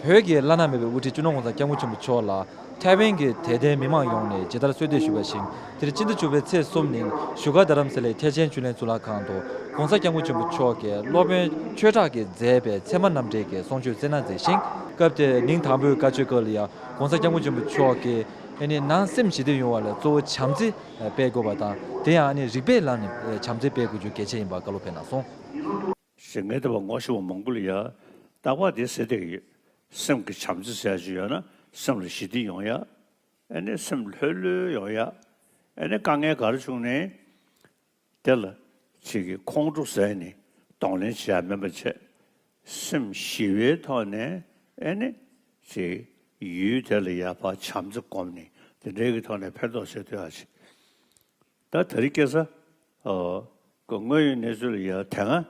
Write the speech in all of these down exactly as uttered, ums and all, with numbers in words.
བོད་ཀྱི་བླ་ན་མེད་པའི་དབུ་ཁྲིད་སྤྱི་ནོར་༸གོང་ས་༸སྐྱབས་མགོན་ཆེན་པོ་མཆོག་ལ་ཐའེ་ཝན་གྱི་དད་ལྡན་མི་མང་ཡོངས་ནས་ཇི་ལྟར་གསོལ་འདེབས་ཞུས་པ་བཞིན། དེ་རིང་སྤྱི་ཟླ་བཅུ་པའི་ཚེས་གསུམ་ཉིན་བཞུགས་སྒར་རྡ་རམ་ས་ལའི་ཐེག་ཆེན་ཆོས་གླིང་གཙུག་ལག་ཁང་དུ་༸གོང་ས་༸སྐྱབས་མགོན་ཆེན་པོ་མཆོག་གིས་སློབ་དཔོན་ཆོས་གྲགས་ཀྱིས་མཛད་པའི་ཚད་མ་རྣམ་འགྲེལ་གྱི་གསུང་ཆོས་སྩལ་གནང་མཛད་ཅིང་། སྐབས་དེར་ཉིན་དང་པོའི་བཀའ་ཆོས་སྐབས་ལ་ཡང་༸གོང་ས་༸སྐྱབས་མགོན་ཆེན་པོ་མཆོག་གིས་ཨ་ནི་ནང་སེམས་ཞི་བདེ་ཡོང་བ་ལ་གཙོ་བོ་བྱམས་བརྩེ་སྤེལ་དགོས་པ་དང་། དེ་ཡང་ཨ་ནི་རིགས་པའི་ལམ་ནས་བྱམས་བརྩེ་སྤེལ་དགོས་རྒྱུ་གལ་ཆེ་ཡིན་པ་བཀའ་སློབ་ཕེབས་གནང་སོང་། ཞེས་ངས་བལྟས་པ་ངོ་ཤེས་པ་མང་པོ་ལ་ཡང་རྟག་པར་དེ་ཟེར་བསྡད་ཀྱི་ཡོད། སེམས་ཀྱི་བྱམས་བརྩེ་ཟེར་ཡ་ཅིག་ཡོད་ན་སེམས་ལ་ཞི་བདེ་ཡོང་ཡ། ཨ་ནི་སེམས་ལྷོད་ལྷོད་ཡོང་ཡ། ཨ་ནི་དཀའ་ངལ་ག་རེ་བྱུང་ནའི་དེ་ལ་ཅིག་གི་ཁོང་ཁྲོ་ཟ་ནས་གདོང་ལེན་བྱེད་ཡ་མིན་པ་བྱས། སེམས་ཞི་བའི་ཐོག་ནས་ཨ་ནི་ཅིག་ཡུལ་དེ་ལ་ཡར་ཕར་བྱམས་བརྩེ་སྒོམ་ནས་དེ་འདྲའི་གི་ཐོག་ནས་ཕན་ཐོགས་བྱེད་ཐུབ་ཡ་ཅིག་ད་དེ་རིང་ཁ་སང་ཨ་ཁོ་དངོས་ཡོད་གནས་ཚུལ་ལ་ཡ་དེ་སྔ་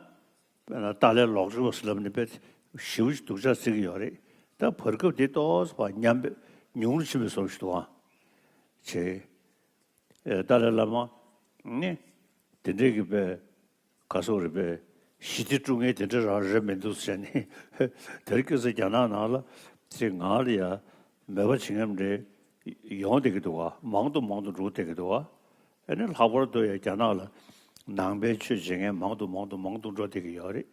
དཔེར་ན་ཏཱ་ལའི་ལོག་སྤྱོད་ཟེར་ལབ་ནས་དཔེ་ཞེ་པོ་ཅིག་སྡུག་ཅག་བརྩི་གི་ཡོད་རེད། ད་བར་སྐབས་འདི་ཏོག་ཙམ་ཕར་ཉམས་པའི་ཉུང་རུ་ཕྱིན་པའི་བཟོ་ཞིག་འདུག་ཨང་། ཅེས། ཨེ་ཏཱ་ལའི་བླ་མ་ནི་དེ་འདྲའི་གི་དཔེ་ག་སོག་རེད་པས། ཞི་བདེ་དཀྲུག་མཁན་དེ་འདྲ་རང་རེད་མི་འདུག་ཟེར་ནས་དེར་སྐྱེས་ས་རྒྱ་ནག་ནང་ལ་ཚེ་ང་ལ་ཡ་མོས་པ་བྱེད་མཁན་རེད་ཡོང་བསྡད་ཀྱི་འདུག་ག་མང་དུ་མང་དུ་འགྲོ་བསྡད་ཀྱི་འདུག་ག་ཨ་ནི་ལྷག་པར་དུ་ཡ་རྒྱ་ནག་ལ་ནང་པའི་ཆོས་བྱེད་མཁན་མང་དུ་མང་དུ་མང་དུ་འགྲོ་བསྡད་ཀྱི་ཡོད་རེད།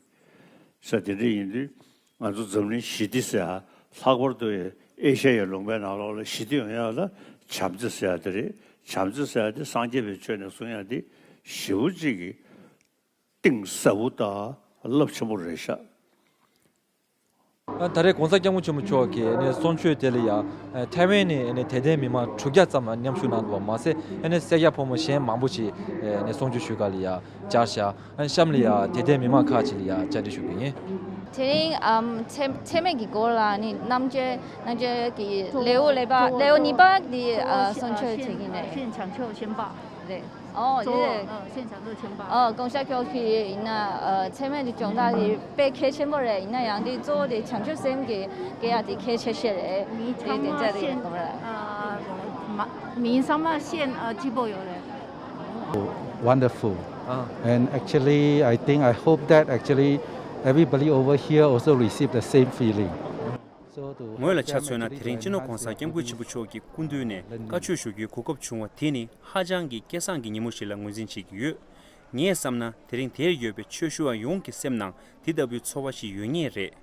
ས་དེ་འདྲ་ཡིན་དུས་ང་ཚོ་འཛམ་གླིང་ཞི་བདེ་ཟེར་ཡ་ལྷག་པར་དུ་ཡ་ཨེ་ཤ་ཡའི་ལུང་པའི་ནང་ལོགས་ལ་ཞི་བདེ་ཡོང་ཡ་ལ་བྱམས་བརྩེ་ཟེར་ཡ་དེ་རེད། བྱམས་བརྩེ་ཟེར་ཡ་དེ་སངས་རྒྱས་པའི་ཆོས་ནས་གསུང་ཡ་དེ་ཞེ་པོ་ཅིག་གི་གཏིང་ཟབ་པོ་དང་རླབས་ཆེན་པོ་རེད་ཤག་ད་རེས་༸གོང་ས་༸སྐྱབས་མགོན་ཆེན་པོ་མཆོག་གིས་ཨ་ནི་གསུང་ཆོས་དེ་ལ་ཡང་ཨ་ཐའེ་ཝན་ནས་ཨ་ནི་དད་ལྡན་མི་མང་དྲུག་བརྒྱ་ཙམ་མཉམ་ཞུགས་གནང་འདུག་པ་མ་ཟད། ཨ་ནི་སེར་སྐྱ་ཕོ་མོ་གཞན་མང་པོ་ཞིག་ཨ་ནི་གསུང་ཆོས་ཞུ་ག་ལ་ཡང་བཅར་ཤག་ཨ་ནི་གཤམ་ལ་ཡང་དད་ལྡན་མི་མང་ཁག་ཅིག་ལ་ཡང་བཅར་འདྲི་ཞུ་གི་ཡིན། དེ་རིང་ཨམ་ཚད་ཚད་མེད་ཀྱི་སྐོར་ལ་ནི་རྣམ་དཔྱོད་རྣམ་དཔྱོད་ཀྱི་ལེའུ་ཀླད་པ་ལེའུ་གཉིས་པ་འདི་ཨ་གསུང་ཆོས་བྱེད་ཀྱི་རེད། 现场就先报。 རེད། ཨོ་དེ་རེད། 现场就先报。 ཨོ་༸གོང་ས་མཆོག་གི་ཡིན་ན་ཨ་ཚད་མེད་ཀྱི་སྦྱོང་བརྡར་དེ་དཔེ་གལ་ཆེན་པོ་རེད། ཡིན་ན་ཡང་དེ་གཙོ་བོ་དེ་བྱང་ཆུབ་སེམས་ཀྱི་སྐྱེ་ཡ་དེ་གལ་ཆེ་ཤོས་རེད། དེ་དེ་འདྲ་རེད་གཏོང་ར། 民参嘛县呃民参嘛县呃 Jibo 有人。 Wonderful. And actually, I think, I hope that actually everybody over here also receive the same feeling. So to ངོས་ལ་ཆ་མཚོན་ན། དེ་རིང་སྤྱི་ནོར་༸གོང་ས་༸སྐྱབས་མགོན་ཆེན་པོ་མཆོག་གི་སྐུ་མདུན་ནས་བཀའ་ཆོས་ཞུ་རྒྱུའི་གོ་སྐབས་བྱུང་བ་དེ་ནི་ཧ་ཅང་གི་སྐལ་བཟང་གི་ཉིན་མོ་ཞིག་ལ་ངོས་འཛིན་བྱེད་ཀྱི་ཡོད། ངས་བསམ་ན་དེ་རིང་དེར་ཡོད་པའི་ཆོས་ཞུ་བ་ཡོངས་ཀྱི་སེམས་ནང་དེ་ལྟ་བུའི་ཚོར་བ་ཞིག་ཡོད་ངེས་རེད།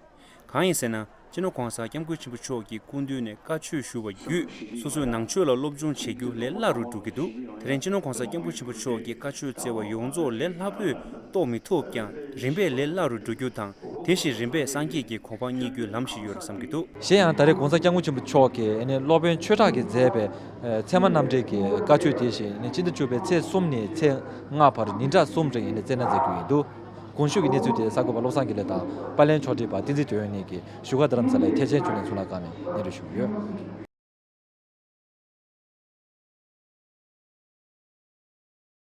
གང་ཡིན་ཟེར་ན། སྤྱི་ནོར་༸གོང་ས་༸སྐྱབས་མགོན་ཆེན་པོ་མཆོག་གི་སྐུ་མདུན་ནས་བཀའ་ཆོས་ཞུ་བ་བརྒྱུད་སོ་སོའི་ནང་ཆོས་ལ་སློབ་སྦྱོང་བྱེད་རྒྱུ་ལས་སླ་རུ་འགྲོ་གི་འདུག་དེ་རིང་སྤྱི་ནོར་༸གོང་ས་༸སྐྱབས་མགོན་ཆེན་པོ་མཆོག་གི་བཀའ་ཆོས་སྩལ་བ་ཡོངས་རྫོགས་ལས་སླ་པོས་རྟོགས་མི་ཐུབ་ཀྱང་། རིམ་པས་ལས་སླ་རུ་འགྲོ་རྒྱུ་དང་། དེ་བཞིན་རིམ་པས་སངས་རྒྱས་ཀྱི་གོ་འཕང་བརྙེས་རྒྱུའི་ལམ་ཞིག་ཡོད་རེད་བསམ་གྱི་འདུག་གཞན་ཡང་ད་རེས་༸གོང་ས་༸སྐྱབས་མགོན་ཆེན་པོ་མཆོག་གིས་ཨ་ནི་སློབ་དཔོན་ཆོས་གྲགས་ཀྱིས་མཛད་པའི་ཨ་ཚད་མ་རྣམ་འགྲེལ་གྱི་བཀའ་ཆོས་དེ་བཞིན་ཨ་ནི་སྤྱི་ཟླ་བཅུ་པའི་ཚེས་གསུམ་ནས་ཚེས་ལྔ་བར་ཉིན་གྲངས་གསུམ་རིང་ཨ་ནི་སྩལ་གནང་མཛད་རྒྱུ་ཡིན་འདུག་གོང་ཞུས་ཀྱི་གནས་ཚུལ་དེ་གསར་འགོད་པ་བློ་བཟང་དགེ་ལེགས་དང་། པར་ལེན་ཕྱོགས་སྒྲིག་པ་བསྟན་འཛིན་དོན་ཡོད་གཉིས་ཀྱིས་བཞུགས་སྒར་རྡ་རམ་ས་ལའི་ཐེག་ཆེན་ཆོས་གླིང་གཙུག་ལག་ཁང་ནས་སྙན་སྒྲོན་ཞུས་ཡོད།